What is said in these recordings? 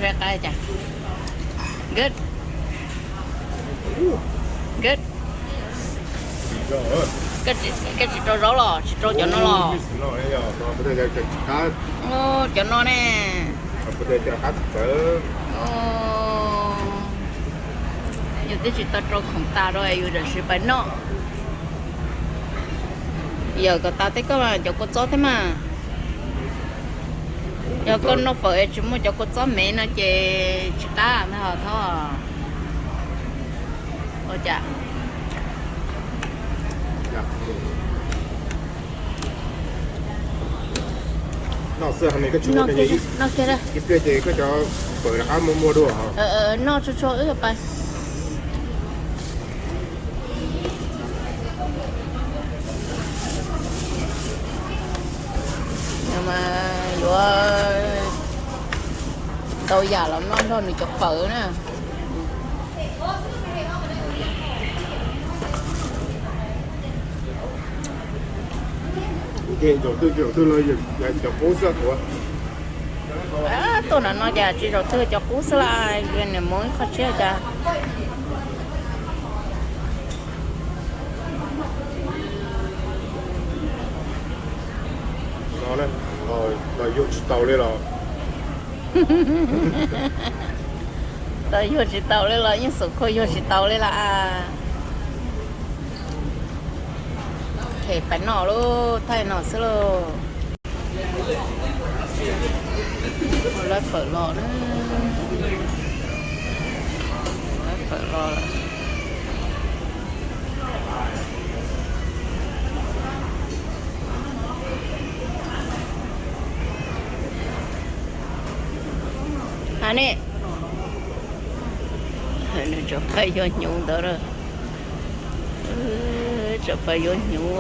Qab cas? Good. Good. Koj tsis rau zaub los tsis rau cov no los? Cov no ne. Yus twb tsis tau rau khoom tas rau yus tam sim pais noj. Yawm kom tas teb koj cov kua txob thiab mas. Yog koj noj fawm es tsis muaj cov kua txob me no ces tsis qab ntag, thov. Ua cas? Noj kiag, noj kiag. Ib pliag ces koj cov fawm rov qab muaj muaj dua. Noj tsuag tsuag wb pais. Mas yuav tau yam los noj nrog nws cov fawm na. Tuaj nram no cas tsis zaum twg cov qub xwb las, nws muaj ib qho tshiab cas. Los yuag tsis taus li los? Los yuag tsis taus li los? Yeej xum khua yuag tsis taus li las. Pais noj lauj, thaij no xwb lauj. Lawv fawm los, lawv fawm los. Ha ne, nws tseem pais yuav hnyuv ntawd. Tseem pais yuav hnyuv.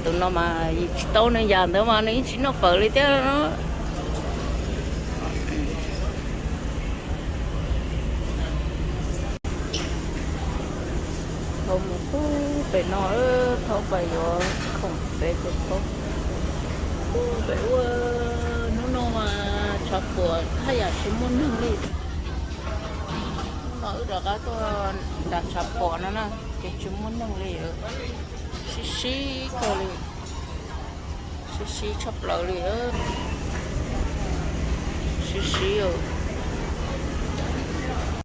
Tus no mas tsis tau nws yam ntawd mas nws yeej tsis noj fawm li thiab. Thaub mus pem no, thaub pais yuav khoom pem ces thaub pem ua. Hnub no mas tshav puam haj yam tsis muaj neeg li. Hnub no wb rov qab tuaj nram tshav puam no na, ces tsis muaj neeg li. Sib sib kawg li. Sib sib tshaj plaws li. Sib sib.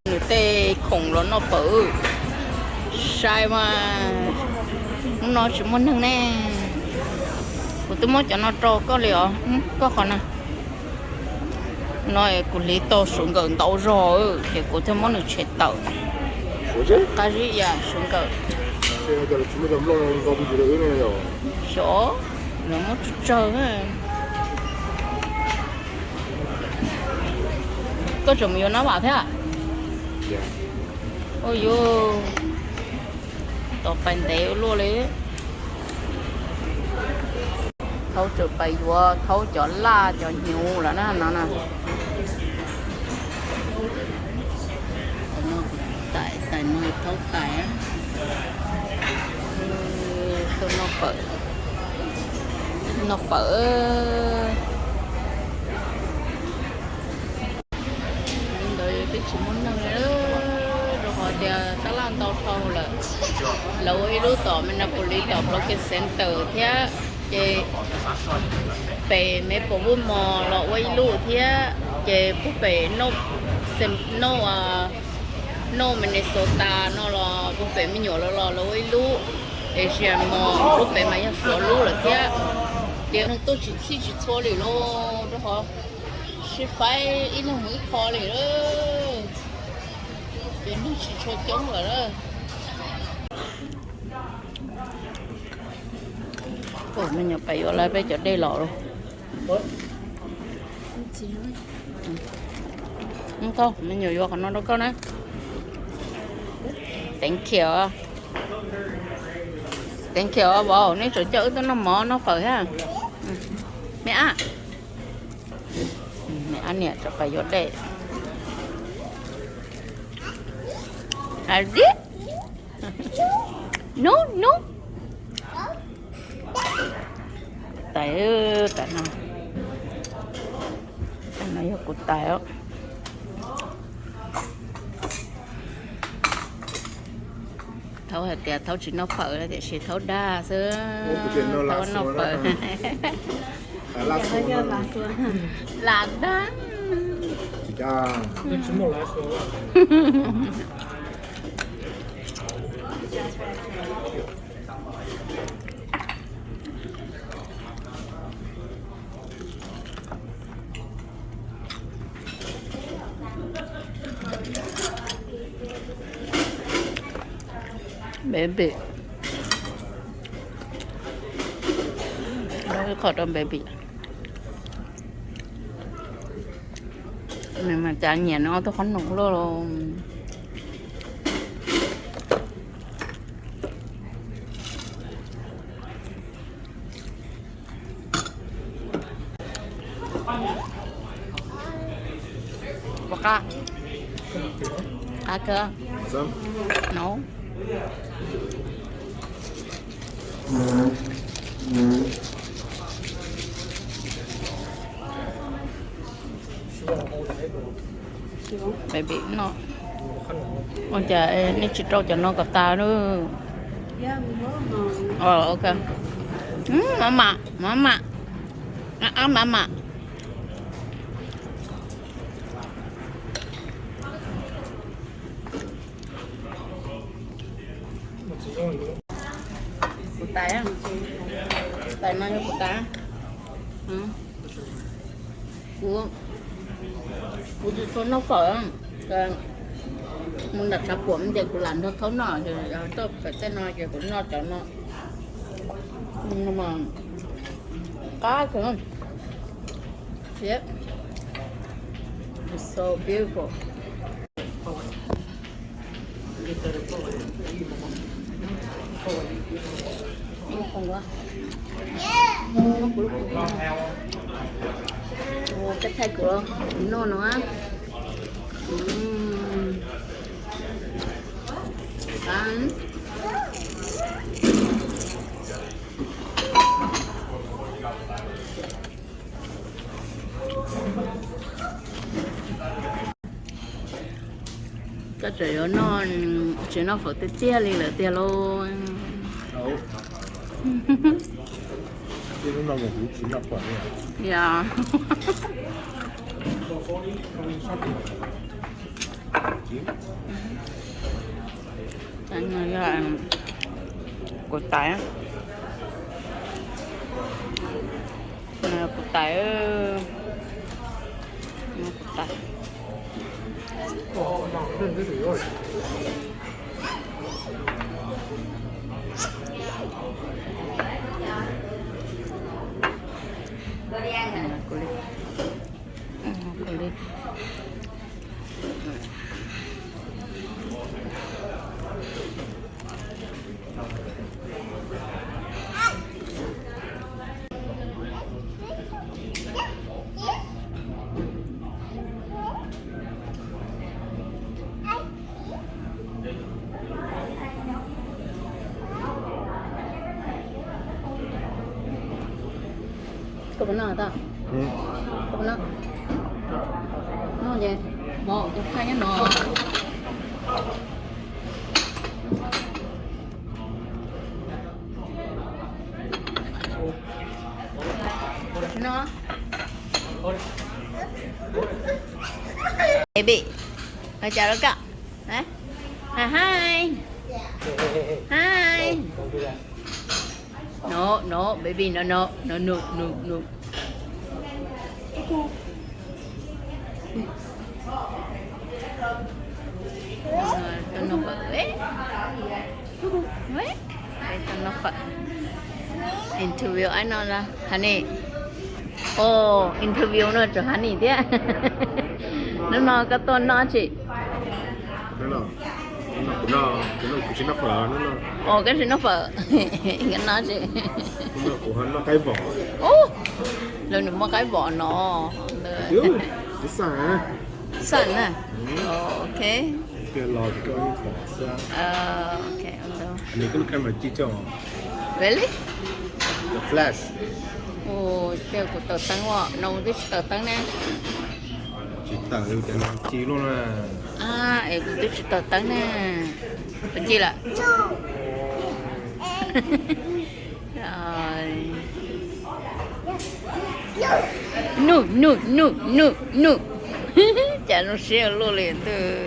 Nws tej khoom los noj fawm. Sai mas, hnub no tsis muaj neeg ne. Kuv twb muab cov no rau koj li os, koj qhov na. No kuv hliv tau suv nkawm ntau zog ces kuv thiaj muab nws tshem tawm. Qab zib yam suv nkawm. Xyov, lawv muab tsawg tsawg. Koj tseem mus yuav nab vam thiab? Ua yuav tos pais ntev ua luaj li. Thaub tseem pais yuav thaub cov laj cov hnyuv lawm na no na. Tais no thaub tais. Tuaj noj fawm, noj fawm. Ntawd twb tsis muaj neeg li, rau qhov tias tab laj ntau dhau lawm. Lawv ua ib lub tom Minneapolis tom Brooklyn Center thiab, ces pem Maplewood Mall los ua ib lub thiab, ces puag pem North Minnesota no los puag pem me nyuam los los lawv ua ib lub Asian Mall, lub pem mas yog Suav lub lawm thiab. Ces neeg tuaj tsis txhij tsis txhua li lauj, rau qhov sib faib ib leeg mus ib qho li lawm, ces neeg tsis tshua coob lawm. Me nyuam pais yuav lawv peb cov dej los lauj. Thaub, me nyuam yuav qhov no rau koj na. Thank you. Thank you vauv, neb tseem coj wb tuaj noj mov noj fawm thiab. Me ab, me ab niam tseem pais yuav dej. Hais tias, no no. Tais, tais no, tais no yog kuv tais os. Thaub hais tias Thaub tsis noj fawm tiam sis Thaub dag xwb. Thaub noj fawm. Lam dag. Baby, ib qho rau baby. Nws mas cas nyiam nws ob tug qhob noom luaj los. Qab, qab kawg no. Baby no. Ua cas nej tsis rau cov no kom tas lawm? Ok. Mov mam, mov mam. Ab, mov mam. Kuv tais, tais no yog kuv tais. Kuv, kuv tsis tshua noj fawm, mus nram tshav puam ces kuv lam nrog Thaub noj, ces yog tuaj pem tej no ces kuv noj cov no. Qab kawg. Yep. It's so beautiful. Ua, koj thaij kuv, kuv noj no. Koj tseem yuav noj, tsis noj fawm tiag tiag li lawm tiag lauj. Yog. Kuv tais, kuv tais, kuv tais. Kuv li. Koj puas noj tau? Koj puas noj? Noj ces mov cov phaj nyob no. Baby, ua cas rau koj? Hi. Hi. No, no, baby, no, no, no, no, no, no. Tau noj fawm. Tau noj fawm. Interview ai no la Honey. Oj, interview no tseem Honey thiab. Hnub no koj tuaj noj tsi? Oj, koj tsis noj fawm. Koj noj tsi? Ub, lawv nws muaj qaib vom no. Xaj na. Ok. Really? Ua, kuv tawm teeb ua no kuv twb tsis tawm teeb ne. Tsis tawm li cas ci luaj na. Es kuv twb tsis tawm teeb ne. Pab ci lawm. Nuj, nuj, nuj, nuj, nuj. Cas zoo siab ua luaj li ntuj.